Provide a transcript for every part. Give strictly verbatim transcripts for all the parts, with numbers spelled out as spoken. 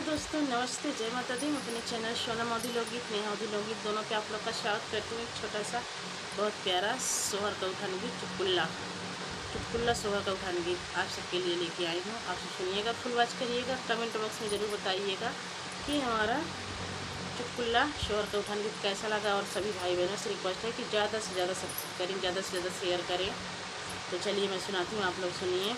दोस्तों नमस्ते, जय माता दी। मैं अपने चैनल सोनम अवधी लोकगीत, नेहा अवधी लोकगीत दोनों पे आप लोग का स्वागत करती हूँ। एक छोटा सा बहुत प्यारा सोहर का उठान गीत चुटकुल्ला, चुटकुल्ला सोहर का उठान गीत आप सबके लिए लेके आई हूँ। आप सब सुनिएगा, फुल वॉच करिएगा, कमेंट बॉक्स में ज़रूर बताइएगा कि हमारा चुटकुल्ला सोहर का उठान गीत कैसा लगा। और सभी भाई बहनों से रिक्वेस्ट है कि ज़्यादा से ज़्यादा सब्सक्राइब करें, ज़्यादा से ज़्यादा शेयर करें। तो चलिए मैं सुनाती हूँ, आप लोग सुनिए।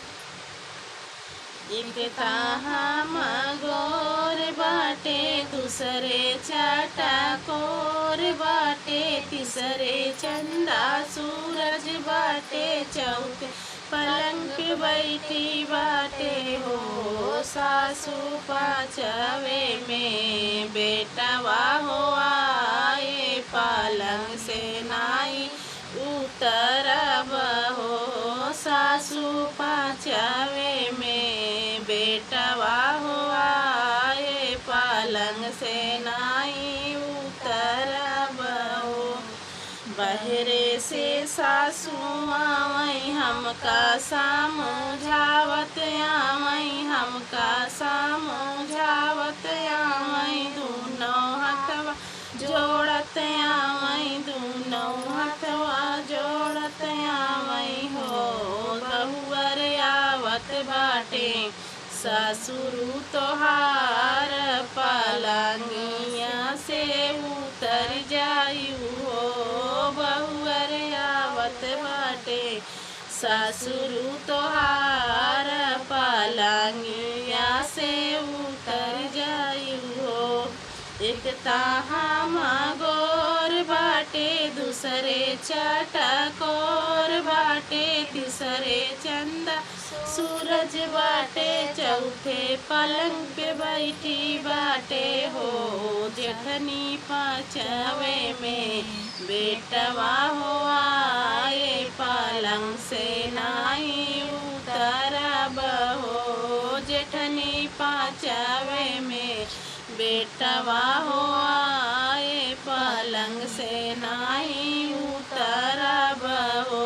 एक ताहा मगोर बाटे, दूसरे चाटा कोर बाटे, तीसरे चंदा सूरज बाटे, चौथे पलंग पे बैठी बाटे हो। सासू पाँचवे में बेटवा हो आए, पलंग से नाई उतरब हो। सासू पाँचवे में बेटवा हो आए, पलंग से नाई उतरब हो। बहरे से सासू आवई, हमका समझावत आवई, हमका समझावत आवई, दूनों हथवा जोड़त आवई, दूनों हथवा जोड़त आवई हो। बहुअर आवत बाटे, ससुरु तोहार पलंगिया से उतर जायु हो। बहुअर आवत बाटे, ससुरु तोहार पलंगिया से उतर जायु हो। एक ताहा मगोर बाटे, दूसरे चटकोर बाटे, तीसरे चंदा सूरज बाटे, चौथे पलंग पे बैठी बाटे हो। जेठनी पाँचवे में बेटवा हो आए, पलंग से नाई उतरब हो। जेठनी पाँचवे में बेटवा हो आए, पलंग से नाई उतरब हो।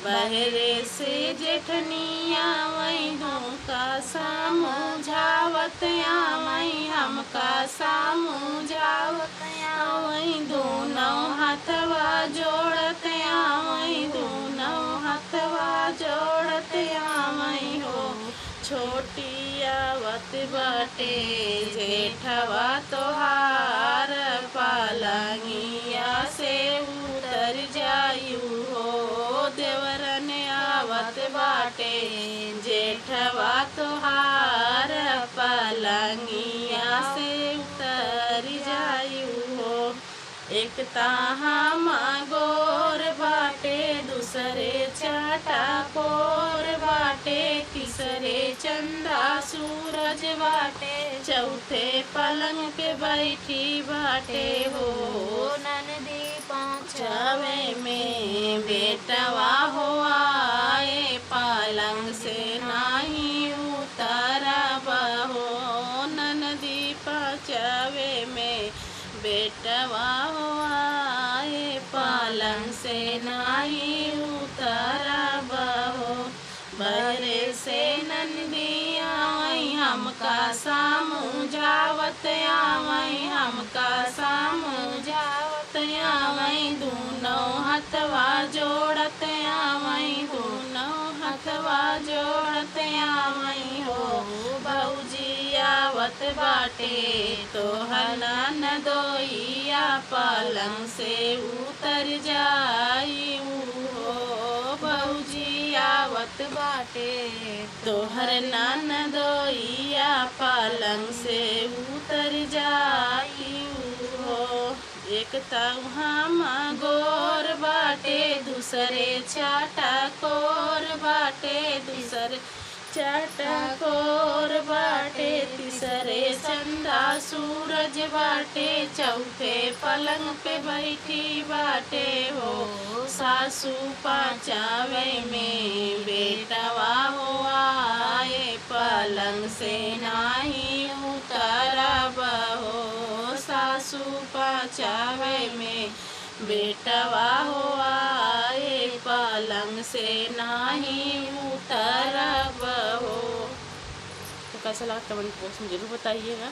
बहरे से जेठनी आवई, दूनों का समझावत आवई, हमका समझावत आवई, दूनों हथवा जोड़त आवई, दूनों हथवा जोड़त आवई हो। छोटी आवत बाटे जेठवा तोहार, पलंगिया से उतर जायु हो। देवरन आवत बाटे जेठवा तोहार, पलंगिया से उतर जायु हो। एक ताहा मगोर बाटे, दूसरे चटकोर बाटे, तीसरे चंदा सूरज बाटे, चौथे पलंग पे बैठी बाटे हो। ननदी पाँचवे में बेटवा हो आए, पलंग से नाई उतरब हो। ननदी पाँचवे में बेटवा हो आए, पलंग से नाई उतरब हो। बहरे से ननदी आवई, हमका समझावत आवई, हमका समझावत आवई, दूनों हथवा जोड़त आवई, दूनों हथवा जोड़त आवई हो। भौजी आवत बाटे तोहर ननदोइया, पलंग से उतर जाई हो। भौजी आवत बाटे तोहर ननदोइया, पलंग से उतर जाई हो। एक ताहा मगोर बाटे, दूसरे चटकोर बाटे, दूसरे चटकोर बाटे, तीसरे चंदा सूरज बाटे, चौथे पलंग पे बैठी बाटे हो। सासू पाँचवे में बेटवा हो आए, पलंग से नाई उतरब हो। सासू पाँचवे में बेटवा हो आए, पलंग से नाई उतरब हो। तो कैसा लगा कमेंट बॉक्स में ज़रूर बताइएगा।